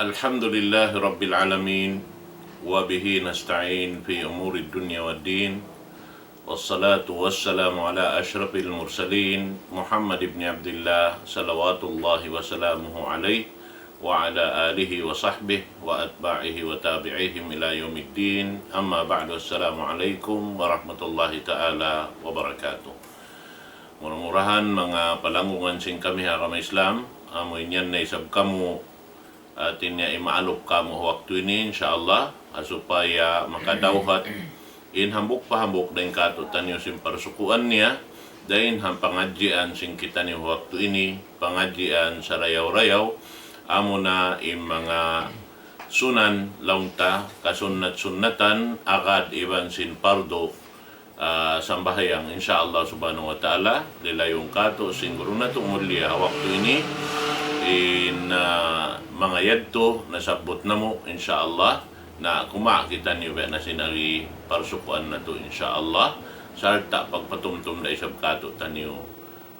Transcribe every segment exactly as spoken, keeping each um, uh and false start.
الحمد لله رب العالمين، وبه نستعين في أمور الدنيا والدين، والصلاة والسلام على أشرف المرسلين محمد بن عبد الله صلوات الله وسلامه عليه وعلى آله وصحبه وأتباعه وتابعيهم إلى يوم الدين. أما بعد، السلام عليكم ورحمة الله تعالى وبركاته. Mura-murahan manga palanggungan sin kami ha agama Islam, amu in yan na isab kamu, hati niya imaalup kamu waktu ini, insya Allah, ha supaya makadawhat in hambuuk pa hambuuk dayn kātu'niyu sin parsukuan niya, dayn ha pangadjian sin kitaniyu waktu ini, pangadjian sarayaw-rayaw, amuna in manga sunan laung ta, kasunnat-sunnatan, agad iban sin pardu, ah, sambahayang, insya Allah subhanahu wa ta'ala, lilayun kātu' sin guru natu' mulia ha waktu ini, in, ah, manga yadtu nasabbut namu', insya Allah, na kumawa' kitaniyu biya' na sin agi parsukuan natu', insya Allah, sarta' pagpatumtum da isab kātu'niyu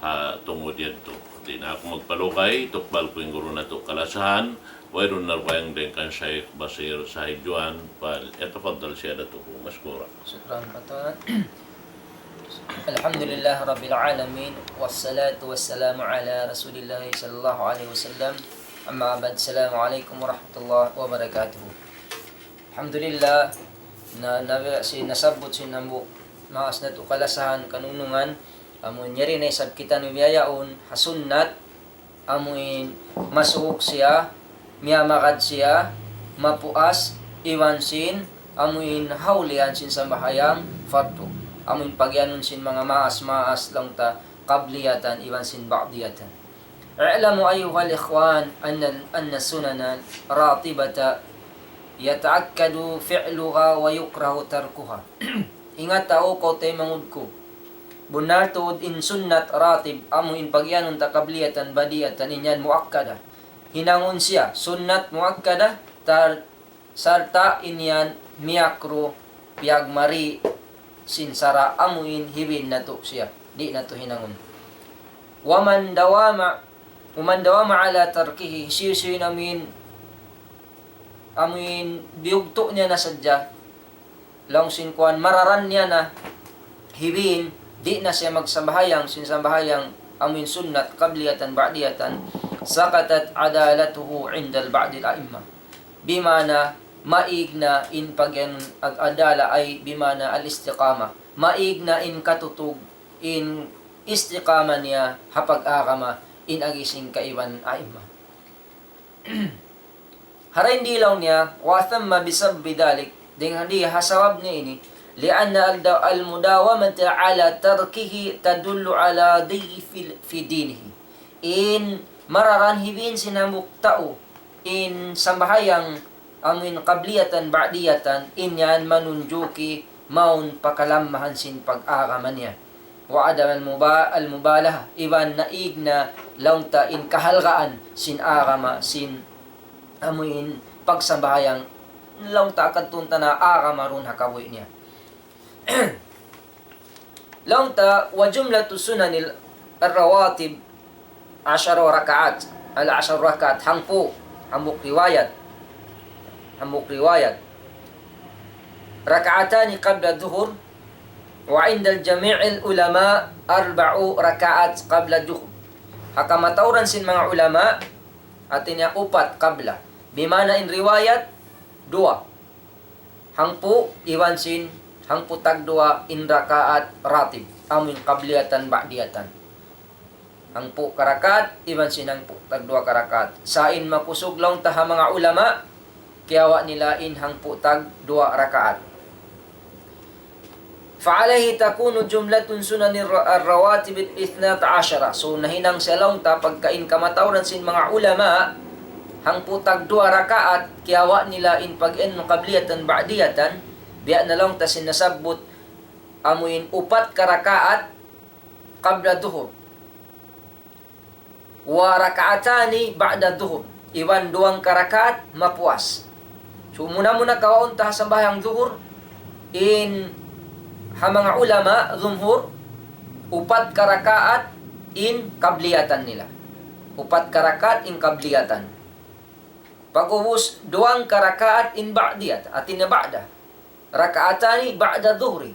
ha tungud yadtu. Di' na aku magpalugay, tukbal ku in guru natu' kalasahan, wayruun na rukayang dengkan Shaykh Basir Sahid Juan, فليتفضل سيادته مشكورا. شكرا فتاة. الحمد لله رب العالمين، والصلاة والسلام على رسول الله صلى الله عليه وسلم. أما بعد، السلام عليكم ورحمة الله وبركاته. Alhamdulillah, na, na, sin nasabbut sin hambuuk maas natu' kalasahan kanunungan, amu in yari na isab kitaniyu biya' yaun ha sunnat, amu in masuuk siya, miyamagad siya, mapuas, iban sin, amu in hawlian sin sambahayang fardu. Amu in pagiyanun sin manga maas-maas laung ta qabliyatan, iban sin ba'diyatan. اعلموا أيها الإخوان أن، أن السنن الراتبة يتأكد فعلها ويكره تركها. Ingata, O kaw taymanghud ku. Bunnal tuud in sunnat ratib, amu in pagiyanun ta qabliyatan, ba'diyatan, in yan muakkada. Hinangun siya, sunnat muakkada, tar-, sarta' in yan miyakruh, piyagmari sin sara', amu in hibin natu' siya. Di' natu' hinangun. ومن داوم، ومن داوم على تركه, hisiyu-siyu in amu in, amu in biyugtu' niya na sadja, laung sin kuwan, mararan niya na hibin, di' na siya magsambahayang sin sambahayang amu in sunnat qabliyatan ba'diyatan, سقطت عدالته عند بعض الأئمة. Bima'na maig na in pagiyanun ag-, adala, ay bima'na al-istiqamah. Maig na in katutug, in istiqamah niya ha pag-agama, in agi sin kaiban a'imma. Harain di laung niya, وأثم بسبب ذلك, dayn ha di ha sabab niya ini, لأن الد-، المداومة على تركه تدل على ضيق في، في دينه. In mararan hibin sin hambuuk tau in sambahayang amu in qabliyatan ba'diyatan, in yan manunjuki mawn pa kalammahan sin pag-agama niya. وعدم المبا-، المبالاة, iban naig na laung ta in kahalgaan sin agama, sin amu in pagsambahayang laung ta kadtun ta na agama duun ha kabuhi' niya. Laung ta, وجملة سنن الرواتب عشر ركعات، العشر ركعات, hangpu', hambuuk riwayat. Hambuuk riwayat. ركعتان قبل الظهر، وعند جميع العلماء أربع ركعات قبل الظهر. Ha kamatauran sin manga ulama, hati niya upat qabla. Bima'na in riwayat, duwa. Hangpu' iban sin hangpu' tagduwa in rakaat ratib, amu in qabliyatan ba'diyatan. Hangpu' ka rakaat iban sin hangpu' tagduwa ka rakaat. Sa' in makusug laung ta ha manga ulama, kiyawa' nila in hangpu' tagduwa rakaat. فعليه تكون جملة سنن الر-، الرواتب اثنتا عشرة. So, nahinang siya laung ta pagka in kamatauran sin manga ulama, hangpu' tagduwa rakaat, kiyawa' nila in pag-, in qabliyatan ba'diyatan, biya' na laung ta sin nasabbut, amu in upat ka rakaat qabla duhur. وركعتان بعد الظهر. Iban duwang ka rakaat mapuas. So, muna-muna kawaun ta ha sambahayang duhur, in ha manga ulama, jumhur, upat ka rakaat in qabliyatan nila. Upat ka rakaat in qabliyatan. Pag'ubus duwangka rakaat in ba'diyat, hāti niya ba'da. ركعتان بعد الظهر.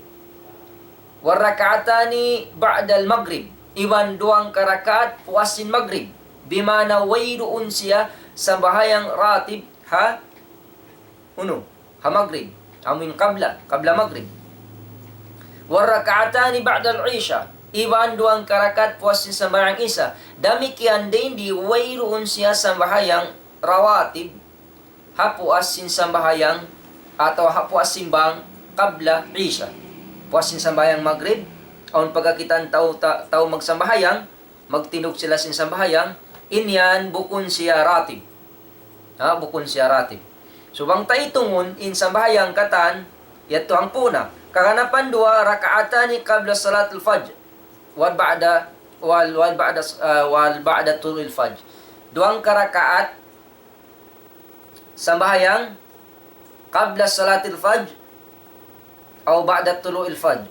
والركعتان بعد المغرب. Iban duwangka rakaat puas sin magrib. Bima'na wayruun siya sambahayang ratib ha unu, ha magrib. Amuin qabla, qabla magrib. والركعتان بعد العشاء. Iban duwangka rakaat puas sin sambahayang isa. Damikkiyan dayn di wayruun siya sambahayang rawatib ha puas sin sambahayang atawa ha puas sin bang qabla isha. Puas sin sambahayang magrib, awn pagkakitaan tau, ta-, tau magsambahayang, magtindug sila sin sambahayang, in yan bukun siya ratib. Ha, bukun siya ratib. So, bang ta itungun in sambahayang katan, yadtu hangpu' na. Kaganapan duwa, ركعتان قبل صلاة الفجر. وبعد، وال-، وبعد، ah, وبعد طلوع الفجر. Duwangka rakaat sambahayang قبل صلاة الفجر أو بعد طلوع الفجر.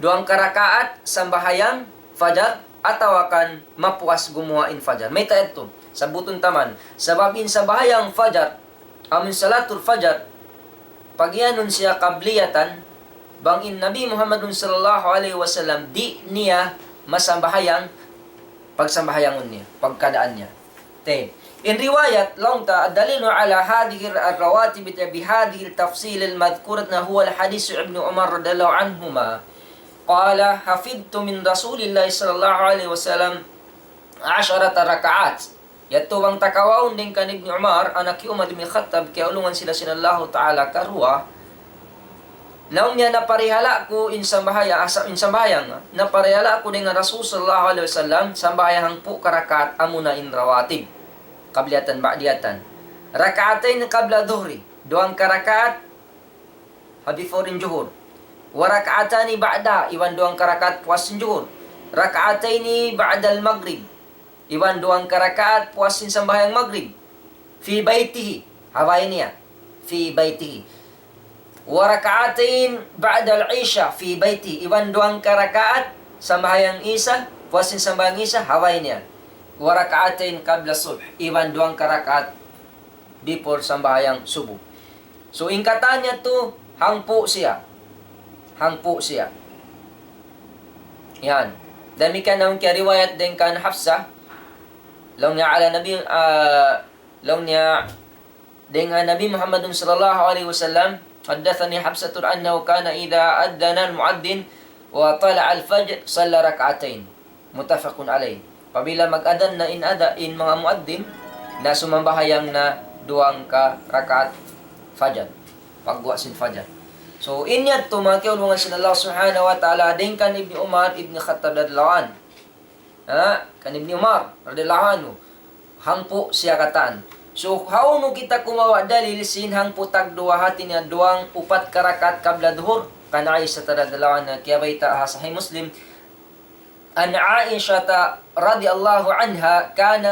Duwangka rakaat sambahayang fajar atawa kan mapuas gumuwa' in fajar. Mayta' yadtu? Sabbutun ta man. Sabab in sambahayang fajar, amun salatul fajar, pagiyanun siya qabliyatan, bang in Nabi Muhammadun sallallahu alayhi wasallam, di' niya masambahayang, pagsambahayangun niya, pagkadaan niya. Tayyib. In riwayat, laung ta, الدليل على هذه الرواتب بهذه التفصيل المذكورة هو الحديث ابن عمر رضي الله عنهما قال: حفظت من رسول الله صلى الله عليه وسلم عشرة ركعات. Yadtu bang ta kawaun dayn kan Ibnu Umar, anak hi Umar ibn Khattab, kiyaulungan sila sin Allahu Ta'ala karuwa, laung niya, naparihala' ku in sambahaya-, asa-, in sambahayang, naparihala' ku dayn ha Rasul sallallahu alayhi wasallam, sambahayang hangpu' ka rakaat amuna in rawatib, qabliyatan, ba'diyatan. ركعتين قبل الظهر, duwangka rakaat ha before in juhur. وركعتان بعدها, iban duwangka rakaat puas sin juhur. ركعتين بعد المغرب, iban duwangka rakaat puas sin sambahayang magrib. في بيته, ha bāy niya. في بيته. وركعتين بعد العشاء في بيته, iban duwangka rakaat sambahayang isa, puas sin sambahayang isa, ha bāy niya. وركعتين قبل الصبح, iban duwangka rakaat before sambahayang subuh. So, in katan yadtu, hangpu' siya. Hangpu' siya. Yan. Damikkiyan amun kiyariwayat dayn kan Hafsa. Laung niya ala Nabi, ah, laung niya dayn ha Nabi Muhammadun sallallahu alayhi wasallam, حدثني حفصة أنه كان إذا أذن المؤذن وطلع الفجر صلى ركعتين. متفق عليه. Apabila mag-adhan na in adha-, in manga muaddin, na sumambahayang na duwangka rakaat fajar. Pagguwa' sin fajar. So, in yadtu manga kiyaulungan sin Allah Subhanahu wa Ta'ala, dayn kan Ibni Umar ibn Khattab radiyallahu anhu. Ha? Kan Ibni Umar radiyallahu anhu. Hangpu' siya katan. So, hawnu kita kumawa' dalil sin hangpu' tagduwa, hati niya duwang upat ka rakaat qabla duhur? Kan Aisha radiyallahu anha, kiyabayta' ha Sahih Muslim, عن عائشة رضي الله عنها كان،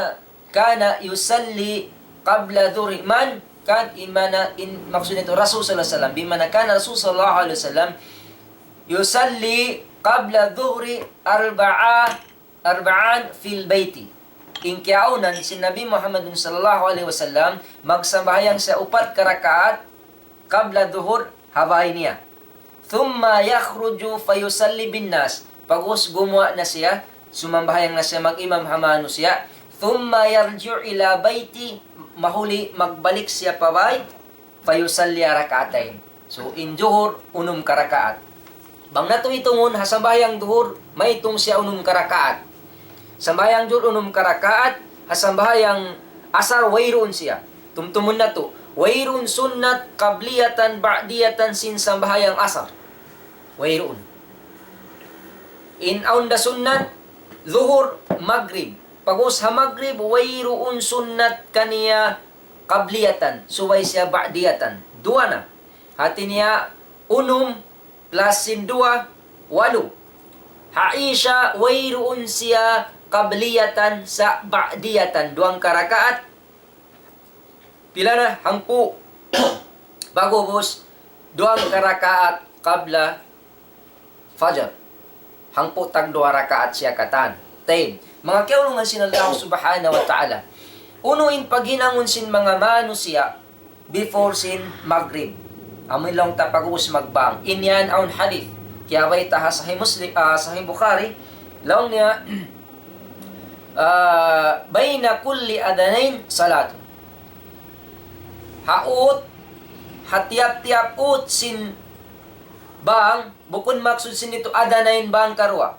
كان يصلي قبل الظهر. من كان؟ In maana, in maksud natu' Rasul sallallahu alayhi wasallam. Bima'na كان رسول صلى الله عليه وسلم يصلي قبل الظهر أربعا، أربعا في البيت. In kiyaawnan sin Nabi Muhammadun sallallahu alayhi wasallam, magsambahayang siya upat ka rakaat qabla duhur ha bāy niya. ثم يخرج فيصلي بالناس. Pag'ubus gumuwa' na siya, sumambahayang na siya mag-imam ha manusiya'. ثم يرجع إلى بيته, mahuli magbalik siya pa bāy, فيصلي ركعتين. So, in duhur, unum ka rakaat. Bang natu' itungun, ha sambahayang duhur, maitung siya unum ka rakaat. Sambahayang duhur unum ka rakaat, ha sambahayang asar wayruun siya. Tumtumun natu', wayruun sunnat qabliyatan ba'diyatan sin sambahayang asar. Wayruun. In awn da sunnat, duhur, magrib. Pag'ubus ha magrib, wayruun sunnat kaniya qabliyatan, subay siya ba'diyatan. Duwa na. Hati niya, unum plus sin duwa, walu. Ha Isha, wayruun siya qabliyatan sa' ba'diyatan. Duwang ka rakaat. Pila na? Hangpu'. Pag'ubus, duwang ka rakaat qabla fajar. Hangpu' tagduwa rakaat siya katan. Tayyib. Manga kiyaulungan sin Allah Subhanahu wa Ta'ala. Unu in paghinangun sin manga manusiya' before sin Maghrib? Amu in laung ta pag'ubus magbang. In yan awn hadith. Kiyabayta' ha Sahih Muslim, ah, Sahih Bukhari. Laung niya, ah, بين كل أذانين صلاة. Ha ut, ha tiyap-tiyap ut sin bang, bukun maksud sin ditu adhanayn bang karuwa.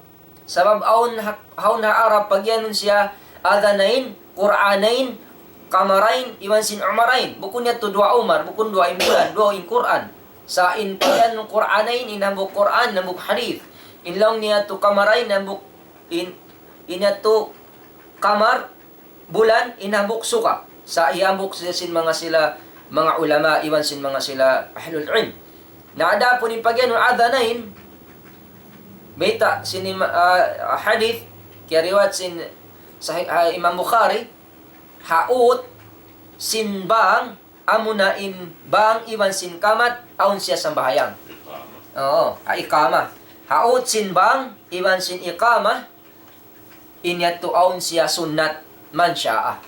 Sabab awn ha, awn ha Arab pagiyanun siya adhanayn, Qur'anayn, qamarayn, iban sin umarayn. Bukun yadtu duwa Umar, bukun duwa in bulan, duwa in Qur'an. Sa' in pagiyanun Qur'anayn, in hambuuk Qur'an, in hambuuk hadith. In laung niya yadtu qamarayn, in hambuuk in, in yadtu qamar, bulan, in hambuuk suka. Sa' hiyambuk siya sin manga sila, manga ulama, iban sin manga sila ahlul ilm. Na adapun in pagiyanun adhanayn, bayta' sin ima-, ah, hadith, kiyariwayat sin Sahih, ah, Imam Bukhari, ha ut sin bang, amuna in bang iban sin qamat, awn siya sambahayang. Oo, ha iqamah. Ha ut sin bang iban sin iqamah, in yadtu awn siya sunnat man sha'a.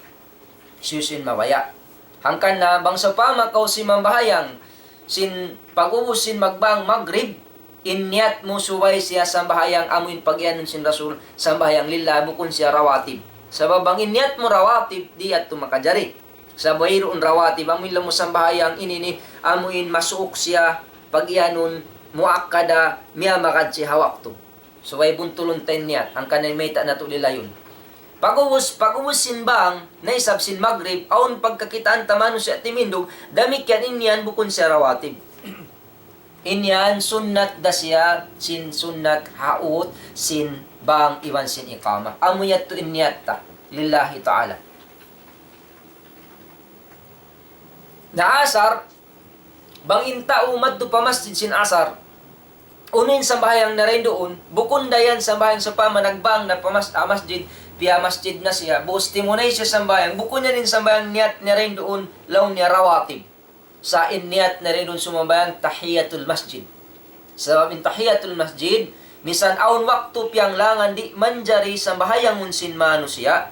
Hisiyu-siyu in mabaya'. Hangkan na bang sawpama kaw simambahayang sin pag'ubus sin magbang Maghrib, in niyat mu subay siya sambahayang amu in pagiyanun sin Rasul, sambahayang lillah, bukun siya rawatib. Sabab bang in niyat mu rawatib, di' yadtu makajari. Sabab wayruun rawatib, amu in laung mu sambahayang ini ini, amu in masuuk siya pagiyanun muakkada, miyamagad siya ha waktu. Subay buntulun ta in niyat, hangkan na mayta' natu' lilayun. Pag'ubus, pag'ubus sin bang, na isab sin Maghrib, awn pagkakitaan ta manusiya' timindug, damikkiyan in yan bukun siya rawatib. In yan sunnat da siya, sin sunnat ha ut, sin bang iban sin iqamah. Amu yadtu in niyat ta, lillahi ta'ala. Na asar, bang in tau madtu pa masjid sin asar, unu in sambahayang niya duun, bukun da yan sambahayang sawpama nagbang na pa mas-, ah, masjid, piyamasjid na siya, buus timunay siya sambahayang, bukun yan in sambahayang niyat niya duun, laung niya rawatib. Sa' in niyat niya duun sumambahayang tahiyatul masjid. Sabab in tahiyatul masjid, misan awn waktu piyanglangan di' manjari sambahayangun sin manusiya'.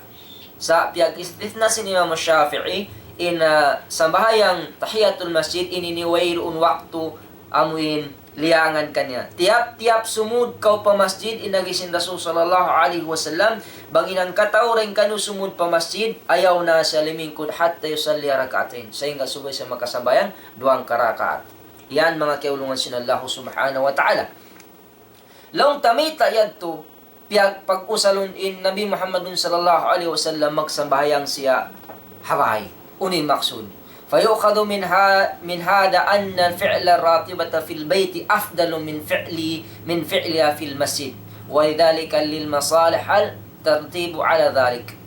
Sa' piyag-istithna sin Imam Shafi'i, in, ah, sambahayang tahiyatul masjid ini ini wayruun waktu amu in liyangan kaniya. Tiyap-tiyap sumud kaw pa masjid, in agi sin Rasul sallallahu alayhi wasallam, bang in hangkatau dayn kaniyu sumud pa masjid, ayaw na siya limingkud hatta yusalli rak'atayn. Sahingga subay siya makasambahayang duwang karakaat. Yan manga kiyaulungan sin Allah subhanahu wa ta'ala. Laung ta mayta' yadtu, piyag-, pag-usalun in Nabi Muhammadun sallallahu alayhi wasallam magsambahayang siya ha bay. Unu in maksud? فيؤخذ من ها-، من هذا أن فعل الراتبة في البيت أفضل من فعل، من فعلها في المسجد، ولذلك للمصالح الترتيب على ذلك.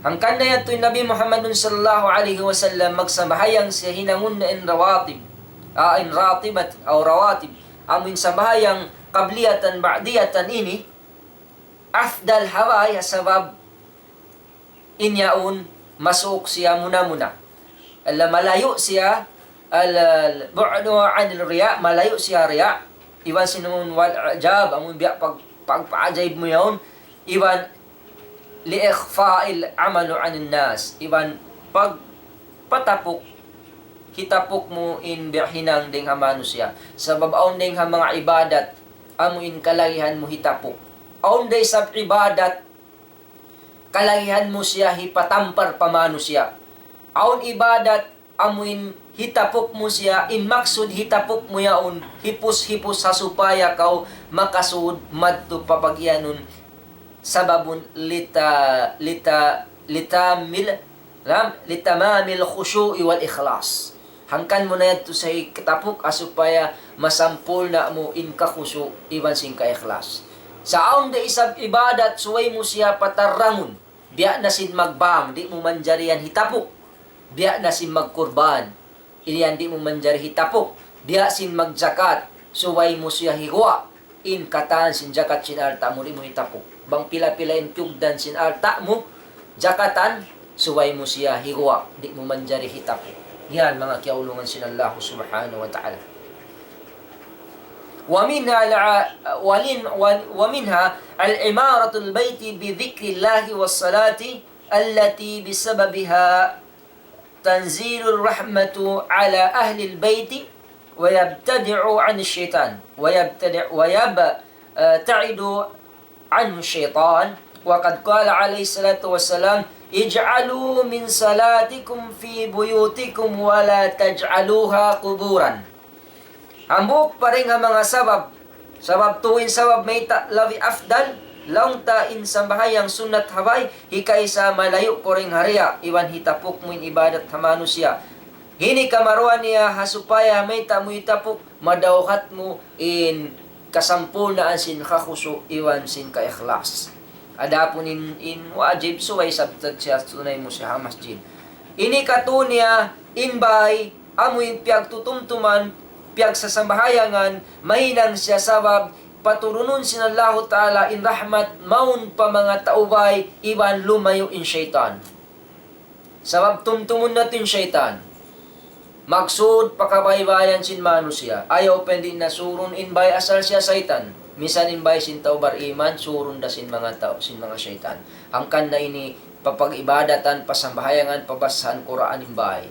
Hangkan na yadtu in Nabi Muhammadun sallallahu alayhi wasallam magsambahayang siya hinangun na in rawatib, ah, in ratibat, aw rawatib, amu in sambahayang qabliyatan, ba'diyatan ini, afdal ha bay, sabab in yaun masuuk siya muna-muna. Ala malayu' siya, al-, al-bu'du anil riya', malayu' siya riya', iban sin wal i'jab, amun biya' pag-, pagpaajaib mu yaun, iban li ikhfa'il amalu anin nas, iban pag-, patapuk, hitapuk mu in biya' hinang dayn ha manusiya'. Sabab awn dayn ha manga ibadat, amu in kalagihan mu hitapuk. Awn da isab ibadat, kalagihan mu siya hipatampal pa manusiya'. Awn ibadat, amu in hitapuk mu siya, in maksud hitapuk mu yaun, hipus-hipus ha supaya kaw makasud madtu pa pagiyanun, sababun lita-, lita-, litamil, lam, litamamil khushu'i wal ikhlas. Hangkan mu na yadtu sa hikatapuk, ha supaya masampurna' mu in kakhushu' iban sin kaikhlas. Sa' awn da isab ibadat subay mu siya patarrangun, biya' na sin magbang, di' mu manjari yan hitapuk. Biya' na sin magkurban, in yan di' mu manjari hitapuk. Biya' sin magjakat, subay mu siya higuwa'. In katan sin jakat sin alta' mu di' mu hitapuk. Bang pila-pila in tiyugdan sin alta' mu, jakatan, subay mu siya higuwa', di' mu manjari hitapuk. Yan, manga kiyaulungan sin Allah subhanahu wa ta'ala. ومنها الع-، ولن-، و-، ومنها العمارة البيت بذكر الله والصلاة التي بسببها تنزل الرحمة على أهل البيت ويبتعد عن الشيطان، ويبتعد، ويبتعد عنه الشيطان. وقد قال عليه الصلاة والسلام: اجعلوا من صلاتكم في بيوتكم ولا تجعلوها قبورا. Hambuuk pa dayn ha manga sabab, sabab tuud in sabab mayta' labi afdal, laung ta in sambahayang sunnat ha bay, hikaysa malayu' kaw dayn ha riya', iban hitapuk mu in ibadat ha manusiya'. Ini kamaruwa niya ha supaya mayta' mu hitapuk, madawhat mu in kasampurnaan sin kakhusu' iban sin kaikhlas. Adapun in, in wajib, subay sabtad siya, tunay mu siya ha masjid. Ini katu' niya, in bay, amu in piyagtutumtuman, piyagsasambahayangan, mahinang siya sabab paturunun sin Allahu Ta'ala in rahmat mawn pa manga tau bay iban lumayu' in saytan. Sabab tumtumun natu' in saytan. Maksud pakabaybayan sin manusiya'. Ayaw pa di' na surun in bay asal siya saytan. Misan in bay sin tau bariman, surun da sin manga tau, sin manga saytan. Hangkan na ini papag-ibadatan, pasambahayangan, pabasahan Qur'an in bay.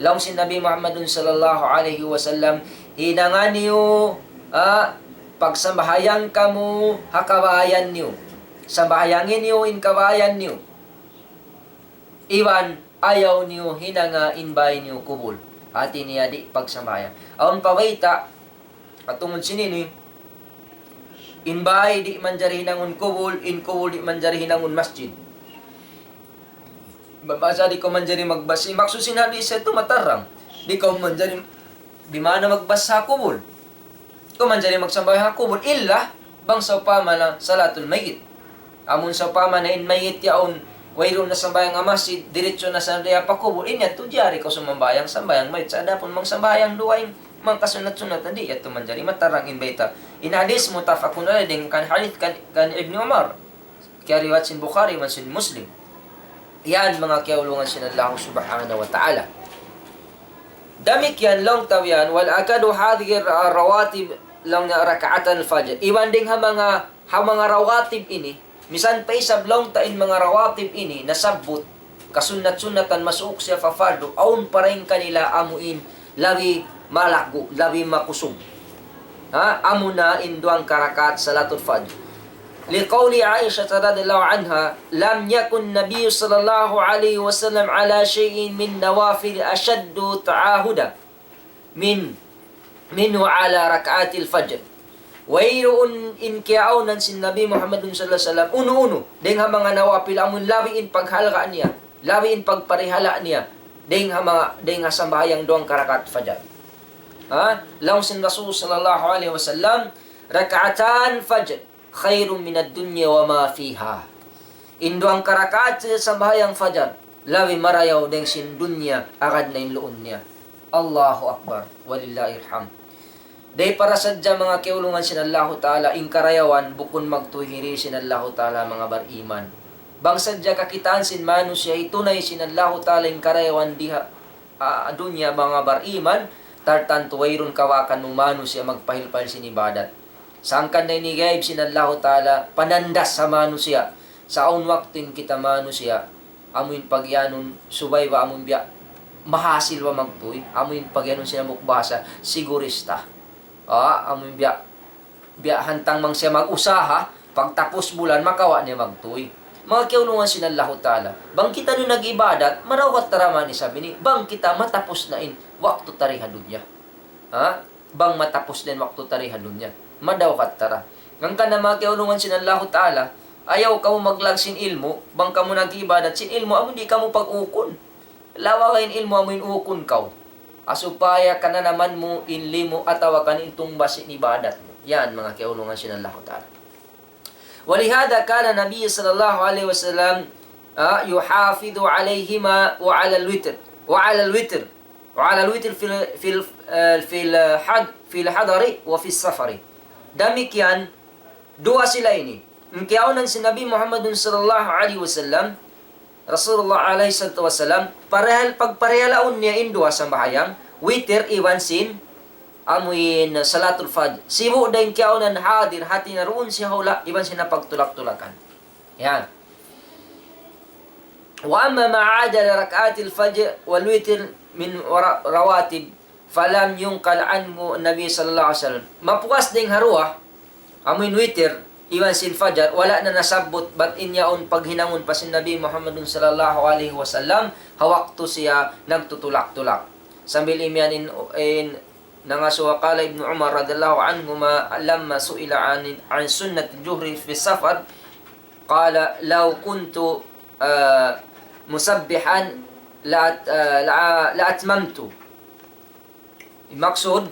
Laung sin Nabi Muhammadun sallallahu alayhi wasallam, hinanga niyu, ah, pagsambahayang kamu ha kabayan niyu. Sambahayangi niyu in kabayan niyu. Iban ayaw niyu hinanga in bay niyu kubul. Hati niya di' pagsambahayang. Awn pa bayta', tungud sin ini, in bay di' manjari hinangun kubul, in kubul di' manjari hinangun masjid. Ba-, basa di' kaw manjari magbasi. Maksud sin hadis yadtu matarang. Di' kaw manjari, di' mana magbasa kubul. Di' kaw manjari magsambahayang ha kubul. Illa, bang sawpama na salatul mayyit. Amun sawpama na in mayyit yaun, wayruun na sambahayang ha masjid, diretso na sa diya pa kubul. In yadtu jari kaw sumambahayang, sambahayang mayyit. Sa' adapun magsambahayang dugaing, manga kasunnat-sunnat, di' yadtu manjari. Matarang in bayta'. In hadis muttafaqun alayh, dayn kan hadis kan, kan Ibnu Umar. Kiyariwayat sin Bukhari iban sin Muslim. Yan manga kiyaulungan sin Allah subhanahu wa ta'ala. Damikkiyan laung ta yan, والأكد هذه الرواتب laung niya ركعتا الفجر. Iban dayn ha manga, ha manga rawatib ini, misan pa isab laung ta in manga rawatib ini, nasabbut, kasunnat-sunnatan masuuk siya pa fardu, awn pa dayn kanila amu in labi malaggu', labi makusug. Ha, amu na in duwang karakaat salatul fajr. لقول عائشة رضي الله عنها: لم يكن النبي صلى الله عليه وسلم على شيء من النوافل أشد تعاهدا من، منه على ركعتي الفجر. Wayruun in kiyaawnan sin Nabi Muhammadun sallallahu alayhi wasallam, unu-unu, dayn ha manga nawafil amun labi in paghalga' niya, labi in pagparihala' niya, dayn ha manga, dayn ha sambahayang duwang karakaat fajar. Ha? Laung sin Rasul sallallahu alayhi wasallam, ركعتا الفجر خير من الدنيا وما فيها. In duwang karakaat sambahayang fajar, labi marayaw dayn sin dunya agad na in luun niya. Allahu Akbar. Walillahil hamd. Dayn para sadja manga kiyaulungan sin Allahu Ta'ala, in karayawan bukun magtuy diri sin Allahu Ta'ala manga bariman. Bang sadja kakitaan sin manusiya' hitunay sin Allahu Ta'ala in karayawan di ha, ah, dunya manga bariman, tartantu wayruun kawakan mu manusiya' magpahil-pahil sin ibadat. Sangkan na ini gaib sin Allahu Ta'ala, panandas ha manusiya'. Sa' awn waktu in kita manusiya', amu in pagiyanun, subay ba amu in biya' mahasil ba magtuy, amu in pagiyanun sin hambuuk bahasa, sigurista. Ah, amu in biya', biya' hantang bang siya mag-usaha, pagtapus bulan, makawa' niya magtuy. Manga kiyaulungan sin Allahu Ta'ala, bang kita nu nag-ibadat, madawhat ta ra man isab ini, bang kita matapus na in waktu ta di ha dunya. Ha? Bang matapus na in waktu ta di ha dunya. Madawhat ta ra. Hangkan na manga kiyaulungan sin Allahu Ta'ala, ayaw kamu maglag sin ilmu', bang kamu nag-ibadat sin ilmu', amu di' kamu pag-ukun. Lawaga in ilmu' amu in ukun kaw. Ha supaya kananaman mu in limu' atawa kan in tungbas sin ibadat mu. Yan, manga kiyaulungan sin Allahu Ta'ala. ولهذا كان النبي صلى الله عليه وسلم، آه، يحافظ عليهما وعلى الوتر، وعلى الوتر، وعلى الوتر في ال-، في ال-، آه، في الحض-، في الحضر وفي السفر. Damikkiyan, duwa sila ini. In kiyaawnan sin Nabi Muhammadun sallallahu alayhi wasallam, Rasulullah alayhi salatu wasalam, parihal, pagparihalaun niya in duwa sambahayang, witir iban sin, amu in salatul fajr. Sibu' da in kiyaawnan hadir, hati niya duun siya ha hula', iban sin pagtulak-tulakan. Yan. وأما ما عادل ركعات الفجر والوتر من ر-، رواتب فلم ينقل عنه النبي صلى الله عليه وسلم. Mapuas dayn ha duwa, amuin witir, iban sin fajar, wala' na nasabbut, bat in yaun paghinangun pa sin Nabi Muhammadun sallallahu alayhi wasallam, ha waktu siya nagtutulak-tulak. Sambil imiyan in, in, nangasuwa, قال ابن عمر رضي الله عنهما لما سئل عن، عن سنة الجهر في السفر، قال: لو كنت، آه، مسبحا لأت-، آه، لأ-، لأتممت. Maksud,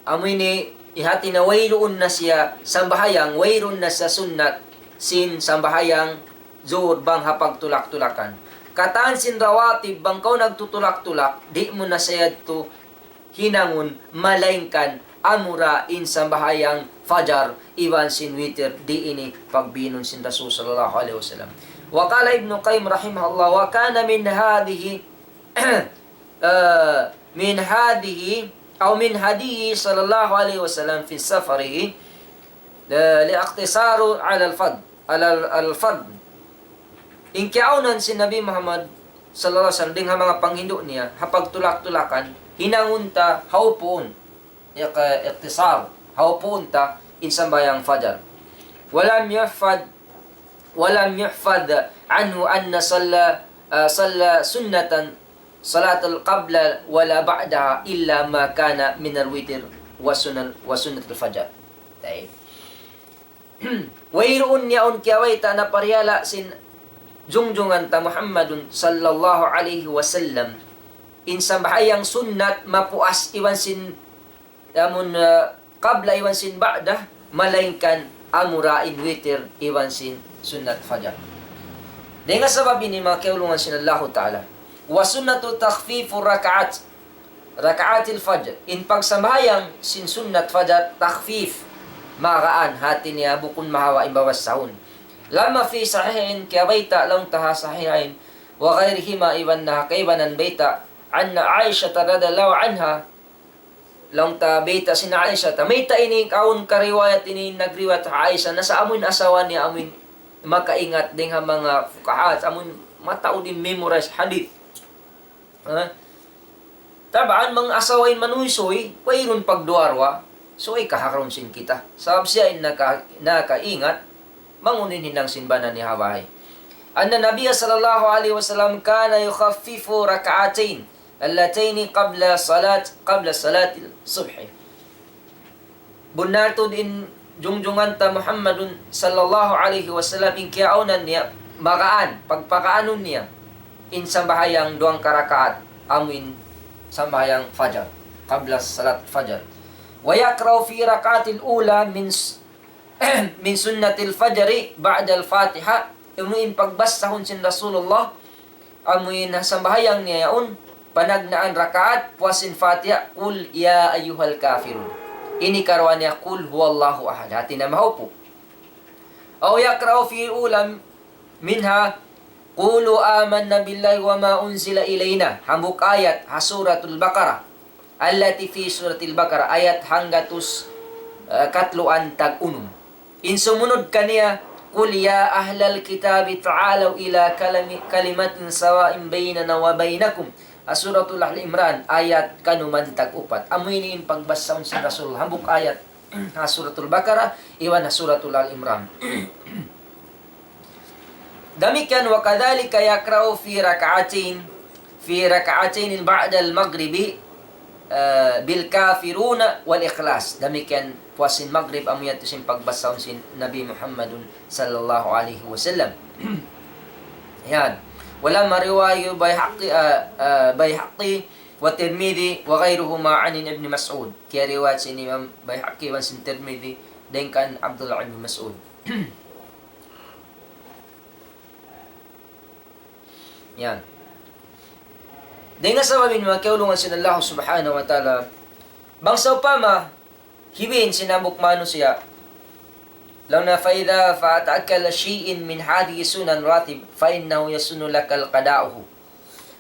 amu ini, hati niya wayruun na siya sambahayang, wayruun na siya sunnat sin sambahayang zuhur bang ha pagtulak-tulakan. Katan sin rawatib bang kaw nagtutulak-tulak, di' mu na siya yadtu hinangun, malaingkan amura in sambahayang fajar iban sin witir, di' ini pagbiinun sin Rasul sallallahu alayhi wasallam. وقال ابن القيم رحمه الله: وكان من هذه، آه، من هذه، أو من هديه صلى الله عليه وسلم في سفره، آه، الاقتصار على الفضل، على الفضل. In kiyaawnan sin Nabi Muhammad sallallahu alayhi wasallam dayn ha manga panghindu' niya, ha pagtulak-tulakan, hinangun ta ha upuun, iq-, iqtisar, ha upuun ta in sambahayang fajar. ولم يحفظ، ولم يحفظ عنه أن صلى، آه، صلى سنة، صلاة قبل ولا بعدها إلا ما كان من الوتر وسنن، وسنة الفجر. Tayyib. Wayruun niya awn kiyabayta' na pariyala' sin jungjungan ta Muhammadun sallallahu alayhi wasallam in sambahayang sunnat mapuas iban sin amun, ah, qabla iban sin ba'da, malaingkan amura in witir iban sin sunnat fajar. Dayn ha sabab ini manga kiyaulungan sin Allahu Ta'ala. وسنة تخفيف ركعات، ركعات الفجر. In pagsambahayang sin sunnat fajar, takhfif, magaan, hati niya bukun mahawa in babassahun. لما في صحيحين, kiyabayta' laung ta ha sahihain, وغيرهما, iban na ha kaibanan bayta', أن عائشة رضي الله عنها, laung ta bayta' sin Aisha, ta mayta' ini kaun kariwayat ini nagriwayat ha Aisha, na sa amuin asawa niya amuin makaingat dayn ha manga fuqaha, amuin mataud in memorize hadith. Ha? Tabaan, manga asawa in manuysuy, wayruun pagduwa-ruwa, subay kaharun sin kita. Sabab siya in naka-, nakaingat, bang unu in hinang sin bana niya ha bay. أن النبي صلى الله عليه وسلم كان يخفف ركعتين اللتين قبل صلاة، قبل صلاة الصبح. Bunnal tuud in jungjungan ta Muhammadun sallallahu alayhi wasallam in kiyaawnan niya magaan, pagpakaanun niya in sambahayang duwang karakaat, amuin sambahayang fajar, qabla salat fajar. ويقرأ في ركعة الأولى من س-، من سنة الفجر بعد الفاتحة, amuin pagbasahun sin Rasulullah, amuin ha sambahayang niya yaun, panagnaan rakaat, puas sin Fatiha, قل يا أيها الكافرون. Ini karuwa niya, قل هو الله أحد. Hati niya mahaupu. أو يقرأ في الأولى منها قولوا آمنا بالله وما أنزل إلينا. Hambuuk ayat ha Suratul Baqarah. التي في سورة البقرة, ayat hanggatus, eh, katluan tag unum. In sumunud kaniya, قل يا أهل الكتاب تعالوا إلى كلم-، كلمة سواء بيننا وبينكم. Ha Suratul Ali Imran, ayat kanuman tag upat. Amu ini in pagbasahun sin Rasul, hambuuk ayat ha Suratul Baqarah, iban ha Suratul Ali Imran. Damikkiyan, وكذلك يقرأ في ركعتين، في ركعتين بعد المغرب, eh, بالكافرون والإخلاص. Damikkiyan puas sin Maghrib, amu yadtu sin pagbasahun sin Nabi Muhammadun sallallahu alayhi wasallam. Yan. ولما رواه البيهقي, eh, eh, بيهقي والترمذي وغيرهما عن ابن مسعود. Kiyariwayat sin Imam Bayhaqi iban sin Tirmidhi dayn kan Abdullah ibn Mas'ud. Yan. Dayn ha sabab ini, manga kiyaulungan sin Allah Subhanahu wa Ta'ala, bang sawpama, hiwin sin hambuuk manusiya', laung niya, فإذا فاتك شيء من هذه السنن الراتب فإنه يسن لك قضاؤه.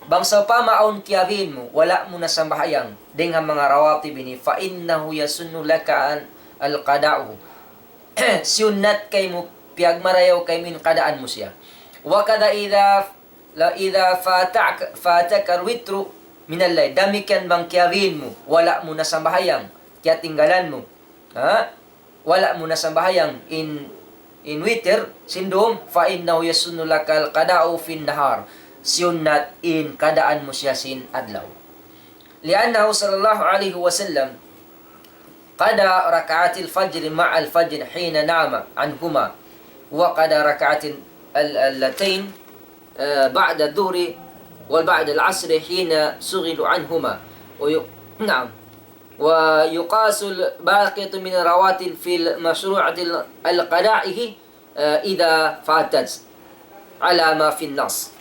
Bang sawpama awn kiyabiin mu, wala' mu na sambahayang dayn ha manga rawatib ini, فإنه يسن لك أن، القضاء. Siyunnat kaymu, piyagmarayaw kaymu in qadaan mu siya. وكذا إذا la idha fata'ka, fataka al-witru min al-layl. Damikkiyan bang kiyabin mu, wala' mu na sambahayang, kiyatinggalan mu. Ha? Wala' mu na sambahayang in, in witir, sin dum, fa innahu yasunnu laka al-qada'u fin nahar. Sunnat in qadaan mu siya sin adlaw. Li'annahu sallallahu alayhi wasallam qada raka'atil fajri ma'al fajri hina nama anhuma, wa qada raka'atil al-, allatayn, eh, ba'da dhuhri wal ba'da al-asri hina shughilu anhuma. Wa yu-, na'am. Wa yuqasul baqiyatu min rawatib fil mashru'atil al-qada'ihi, eh, idha fatat ala ma fin nas.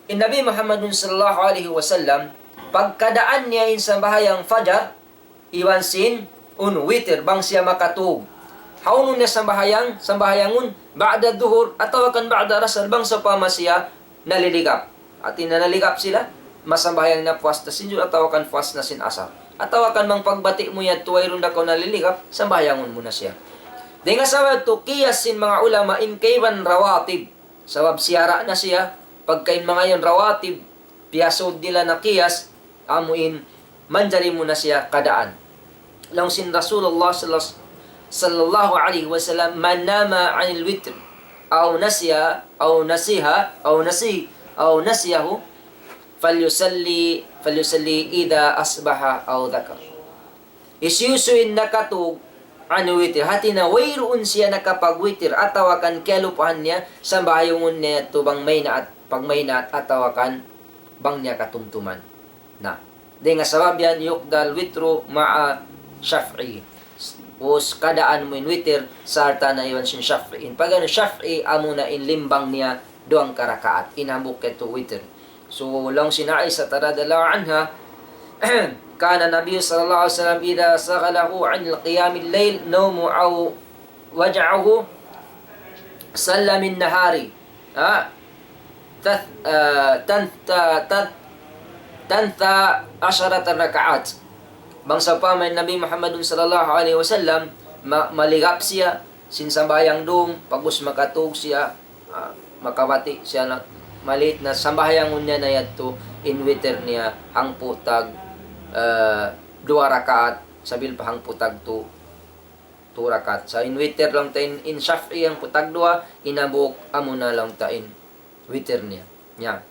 In Nabi Muhammadun sallallahu alayhi wasallam, pagkadaan niya in sambahayang fajar, iban sin unu, witir, bang siya makatug. Hawnu niya sambahayang, sambahayangun, ba'da dhuhur, atawa kan ba'da asr, bang sawpama siya naliligap. Hati niya naliligap sila, masambahayang na puas na sin zuhur, atawa kan puas na sin asar. Atawa kan bang pagbati' mu yadtu wayruun da kaw naliligap, sambahayangun mu na siya. Dayn ha sabab yadtu, qiyas sin manga ulama in kaibanan rawatib. Sabab siyara' na siya, pagka in manga yan rawatib, piyasud nila na qiyas, amu in manjari mu na siya qadaan. Laung sin Rasulullah sallallahu, sallallahu alayhi wasallam, "Man nama anil witr, aw nasiya, aw nasiha, aw nasi, aw nasiyahu, falyusalli, falyusalli idha asbaha aw dhakar." Hisiyu-siyu in nakatug, anu witir, hati niya wayruun siya nakapagwitir, atawa kan kiyalupahan niya, sambahayangun niya yadtu bang maynaat, pag maynaat, atawa kan bang niya katumtuman. Na, dayn ha sabab yan, yuqdal witru ma'a shaf'i. Us qadaan mu in witir, sarta' na iban sin shaf'i. In pag-anu shaf'i, amuna in limbang niya, duwang karakaat. In hambuuk yadtu witir. So, laung sin Aisha radhiyallahu anha, كان النبي صلى الله عليه وسلم إذا شغله عن قيام الليل نوم أو وجعه صلى من النهار, ha? Tath-, ah, tantha, tath-, tantha asharata rakaat. Bang sawpama in Nabi Muhammadun sallallahu alayhi wasallam, ma-, maligap siya, sin sambahayang dum, pag'ubus makatug siya, ah, makabati' siya na, malit na sambahayangun niya na yadtu, in witir niya, hangpu' tag, ah, duwa rakaat, sabil pa hangpu' tag tu, tu rakaat. Sa' in witir laung ta in, in shaf'i hangpu' tag duwa, in hambuuk amuna laung ta in witir niya. Yan.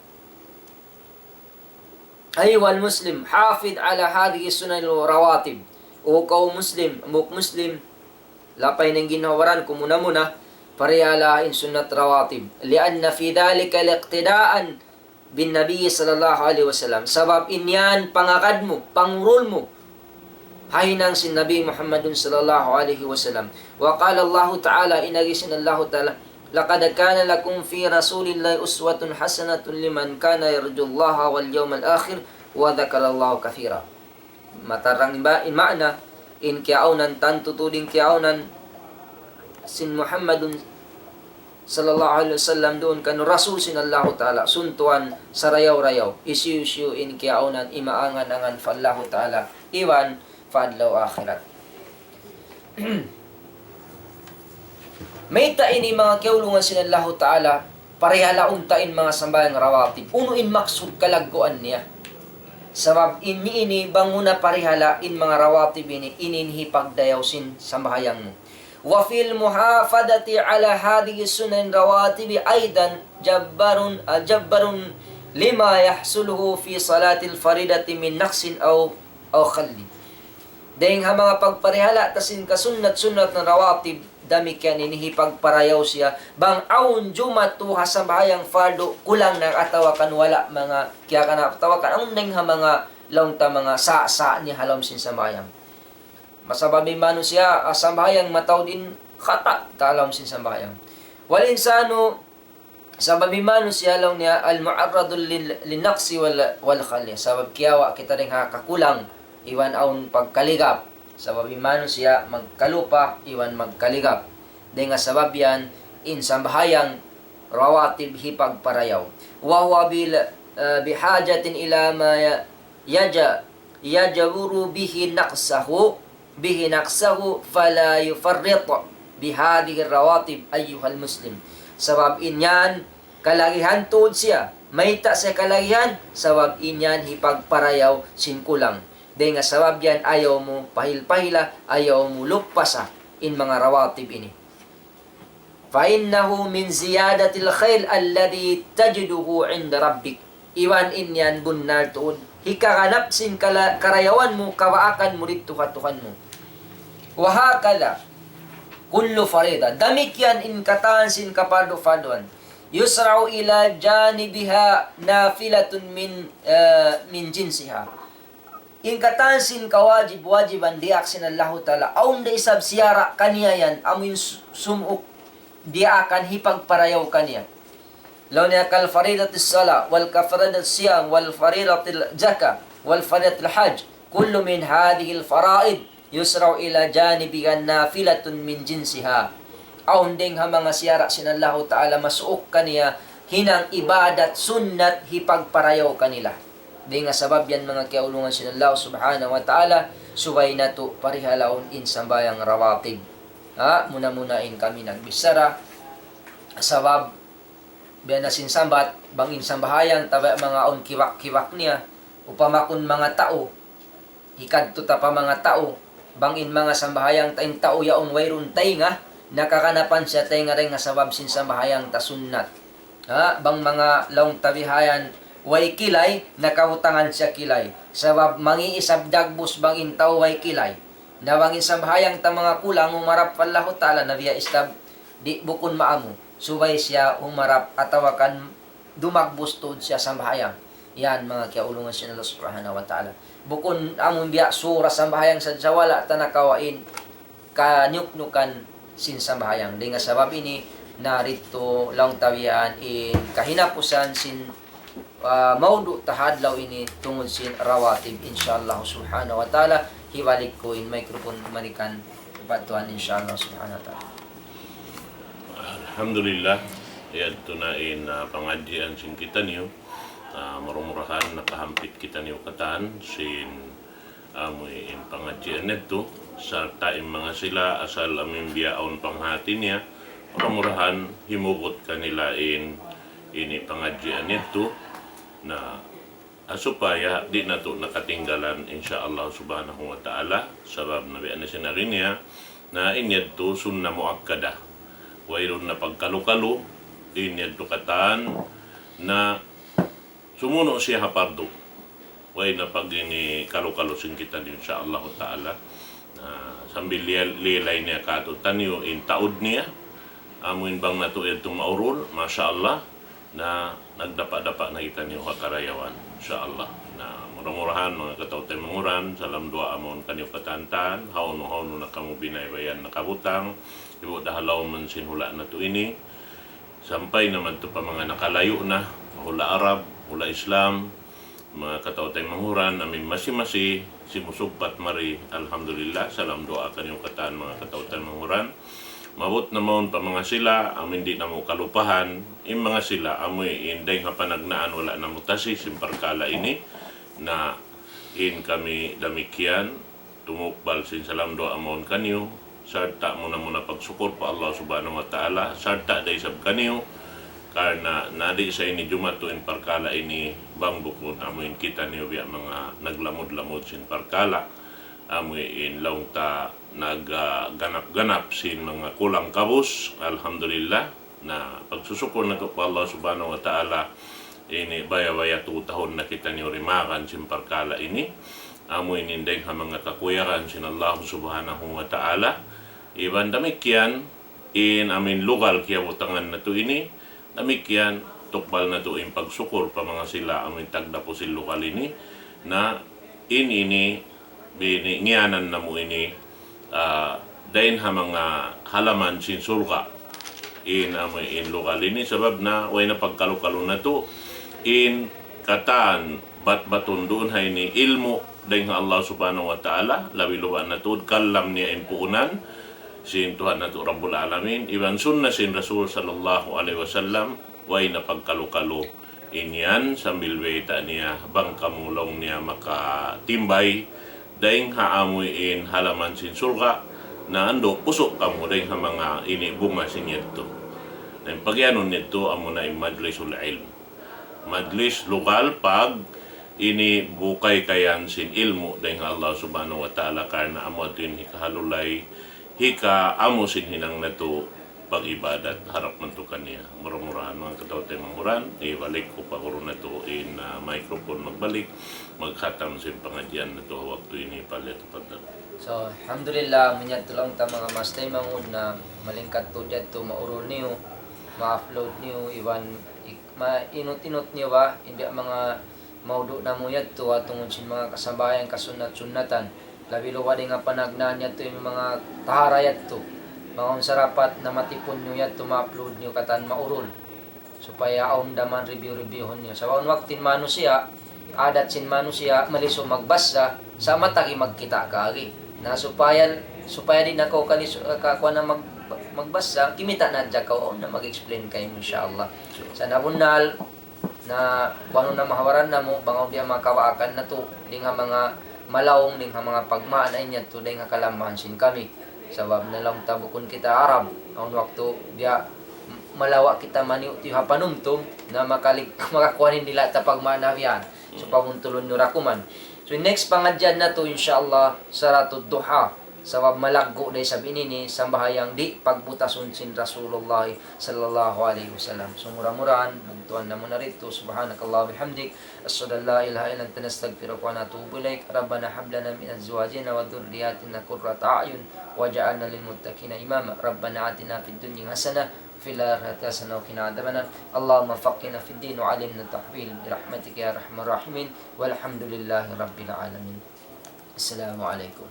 أيها المسلم، حافظ على هذه السنن الرواتب. O kaw Muslim, hambuuk Muslim, lapay na in ginhawa-baran ku muna-muna, parihala in sunnat rawatib. لأن في ذلك اقتداء بالنبي صلى الله عليه وسلم. Sabab in yan pangagad mu, pangurul mu, ha hinang sin Nabi Muhammadun sallallahu alayhi wasallam. وقال الله تعالى, in agi sin Allahu Ta'ala, لقد كان لكم في رسول الله أسوة حسنة لمن كان يرجو الله واليوم الآخر وذكر الله كثيرا. Matarang in ba-, in maana, in kiyaawnan, tantu tuud in kiyaawnan sin Muhammadun sallallahu alayhi wasallam duun kan Rasul sin Allahu Ta'ala, suntuan sarayaw-rayaw, hisiyu-siyu in kiyaawnan imaangan-angan pa Allahu Ta'ala, iban pa adlaw akhirat. Mayta' ini manga kiyaulungan sin Allahu Ta'ala, parihalaun ta in manga sambahayang rawatib. Unu in maksud kalagguan niya? Sabab ini, ini bang mu na parihala in manga rawatib ini, ini in hipagdayaw sin sambahayang mu. وفي المحافظة على هذه السنن الرواتب أيضا جبر، آه، جبر لما يحصله في صلاة الفريضة من نقص أو، أو خلل. Dayng ha manga pagparihala' ta sin kasunnat-sunnat na rawatib, damikkiyan ini hipagparayaw siya. Bang awn jumatu ha sambahayang fardu, kulang na atawa kan wala' manga kiyakanap, atawa kan awn dayng ha manga laung ta manga sa'-sa' niya ha lawm sin sambahayang. Masabab in manusiya', ah, sambahayang mataud in khata' ha lawm sin sambahayang. والإنسان, sabab in manusiya' laung niya المعرض لل-، للنقص وال-، والخلل. Sabab kiyawa' kita dayng ha kakulang, iban awn pagkaligap. Sabab in manusiya' magkalupa, iban magkaligap. Dayng ha sabab yan, in sambahayang rawatib hipagparayaw. وهو بال-، ah, بحاجة إلى ما ي-، يج-، يجبر به نقصه، به نقصه فلا يفرط بهذه الرواتب أيها المسلم. Sabab in yan, kalagihan tuud siya. Mayta' siya kalagihan? Sabab in yan hipagparayaw sin kulang. Dayn ha sabab yan ayaw mu pahil-pahila, ayaw mu lupasa in manga rawatib ini. فإنه من زيادة الخير الذي تجده عند ربك. Iban in yan bunnal tuud hikaganap sin kala-, karayawan mu, kabaakan mu didtu ha Tuhan mu. وهكذا كل فريضة. Damikkiyan in katan sin kapardu-parduan. يشرع إلى جانبها نافلة من, eh, من جنسها. In katan sin kawajib-wajiban diyaak sin Allahu Ta'ala, awn da isab siyara' kaniya yan, amuin su-, sumuuk diyaakan hipagparayaw kaniya. Laung niya كالفريضة الصلاة، وكفريضة الصيام، وفريضة الزكاة، وفريضة الحج، كل من هذه الفرائض يشرع إلى جانبها نافلة من جنسها. Awn dayn ha manga siyara' sin Allahu Ta'ala masuuk kaniya hinang ibadat sunnat hipagparayaw kanila. Dayn ha sabab yan manga kiyaulungan sin Allah Subhanahu wa Ta'ala, subay natu' parihalaun in sambahayang rawatib. Ha, muna-muna in kami nagbichara. Sabab, biya' na sin sambat, bang in sambahayang ta biya' manga awn kiwak-kiwak niya, upama kun manga tau, hikadtu ta pa manga tau, bang in manga sambahayang ta in tau yaun wayruun taynga, nakaganapan siya taynga dayn ha sabab sin sambahayang ta sunnat. Ha, bang manga laung ta bihayan way kilay, nakabutangan siya kilay. Sabab mangi' isab dagbus bang in tau way kilay. Na bang in sambahayang ta manga kulang humarap pa Allahu Ta'ala, na biya' isab di' bukun maamu. Subay siya humarap atawa kan dumagbus tuud siya sambahayang. Yan, manga kiyaulungan sin Allah Subhanahu wa Ta'ala. Bukun amun biya' sura sambahayang sadja, wala' ta na kawa' in kanuknukan sin sambahayang. Dayn ha sabab ini, na didtu laung ta biya' in kahinapusan sin, ah, maudu' ta ha adlaw ini tungud sin rawatib, insha Allah Subhanahu wa Ta'ala. Hibalik ku in microphone mari kan Tuan, insha Allah Subhanahu wa Ta'ala. Alhamdulillah, yadtu na in, ah, pangadjian sin kitaniyu. Ah, mura-murahan nakahampit kitaniyu katan sin amu in pangadjian yadtu, sarta' in manga sila asal amu in biya' awn panghati niya, mura-murahan himugut kanila in ini pangadjian yadtu. Na, ah, supaya di' natu' nakatinggalan, insha Allah Subhanahu wa Ta'ala, sabab na biya' na sin ari niya, na in yadtu sunnah muakkada. Wayruun na pagkalu-kalu, in yadtu katan na sumunu' siya ha pardu. Way na pag ini kalu-kalu sin kitaniyu, insha Allah Ta'ala. Na, sambil liya-, lilay niya kātu'niyu in taud niya. Amu in bang natu' yadtu maurul, masha Allah. Na, nagdapa'-dapa' na kitaniyu ha karayawan, insha Allah. Na, mura-murahan, manga kataw-taymanghuran, salam duwaa mawn kaniyu katan-katan, hawnu-hawnu na kamu binaybayan nakabutang, ibu' da ha lawm sin hula' natu' ini, sampay na madtu pa manga nakalayu' na, hula' Arab, hula' Islam, manga kataw-taymanghuran, amu in masi-masi simusugpat mari, alhamdulillah, salam duwaa kaniyu katan, manga kataw-taymanghuran. Maabut na mawn pa manga sila, amu in di' namu' kalupahan, in manga sila, amu in dayng ha panagnaan wala' namu' tasi sin parkala' ini, na in kami damikkiyan, tumukbal sin salam duwaa mawn kaniyu, sarta' muna-muna pagsukur pa Allah Subhanahu wa Ta'ala, sarta' da isab kaniyu, karna' na di' sa ini jumatu in parkala' ini, bang bukun amu in kitaniyu biya' manga naglamud-lamud sin parkala', amu in laung ta nag, ah, ganap-ganap sin manga kulang kabus, alhamdulillah. Na, pagsusukur natu' pa Allah Subhanahu wa Ta'ala, ini baya'-baya' tu tahun na kitaniyu dimagan sin parkala' ini. Amu ini dayng ha manga kakuyagan sin Allah Subhanahu wa Ta'ala. Iban damikkiyan, in amu in lugal kiyabutangan natu' ini, damikkiyan, tukbal natu' in pagsukur pa manga sila amu in tagdapu sin lugal ini. Na, in ini, bini-, ngiyanan namu' ini, ah, dayn ha manga halaman sin surga'. In amu in lugal ini, sabab na way na pagkalu-kalu natu', in katan bat-batun duun ha ini ilmu' dayn ha Allah Subhanahu wa Ta'ala, labi-labi na tuud kalam niya in puunan, sin Tuhan natu' Rabbul Alamin, iban sunnah sin Rasul sallallahu alayhi wasallam, way na pagkalu-kalu. In yan sambil bayta' niya, bang kamu laung niya makatimbay, dayng ha amu in halaman sin surga', na andu' pusu' kamu dayng ha manga ini bunga sin yadtu. Na in pagiyanun niya yadtu amuna in majlisul ilm. Majlis lugal pag ini bukay kayan sin ilmu' dayn ha Allah Subhanahu wa Ta'ala karna' amu yadtu in hikahalulay, hikaamu sin hinang natu' pag-ibadat harap man tu kaniya. Mura-murahan manga kataw-taymanghuran, ibalik ku pa guru natu' in, ah, microphone magbalik, maghatam sin pangadjian natu' ha waktu ini. Falyatafaddal. So, alhamdulillah, amu yadtu laung ta manga mas taymanghud na malingkat tuud yadtu maurul niyu, ma-upload niyu, iban ik-, mainut-inut niyu ba, in biya' manga maudu' namu' yadtu, ha tungud sin manga kasambahayang kasunnat-sunnatan. Labi luba dayn ha panagnaan yadtu, in manga tahara yadtu. Manga unsarapat na matipun niyu yadtu, ma-upload niyu katan maurul. Supaya awn da man review-reviewhun niyu. Sabab awn waktu in manusiya', adat sin manusiya', malisu magbasa, sa' matagi magkita' kari. Na supaya, supaya di' na kaw kalisu, ka-, kuwan na mag-, magbasa, kimita' na hadja kaw, awn na mag-explain kaymu, insha Allah. Sa' nabunnal, na kuwan na mahawaran namu', bang awn biya' makawaakan natu', dayn ha manga malaung, dayn ha manga pagmaana in yadtu, dayn ha kalamahan sin kami. Sabab na laung ta bukun kita Arab, awn waktu biya' malawa' kita maniyu-tiyu ha panumtum, na makalig-, makakuwan in dila' ta pagmaana biya' yan. So, pabuntulun niyu ra kuman. So, in next pangadjian natu', insha Allah, Salatud Duha. Sabab malaggu' da isab ini, sambahayang di' pagbutasun sin Rasulullah sallallahu alayhi wasallam. So, mura-murahan, bugtuan namu' na didtu. سبحانك اللهم وبحمدك، أشهد أن لا إله إلا أنت، نستغفرك ونتوب إليك. ربنا هب لنا من أزواجنا وذرياتنا قرة أعين واجعلنا للمتقين إماما. ربنا آتنا في الدنيا حسنة وفي الآخرة حسنة وقنا عذاب النار. اللهم فقهنا في الدين وعلمنا التأويل برحمتك يا أرحم الراحمين. والحمد لله رب العالمين. السلام عليكم.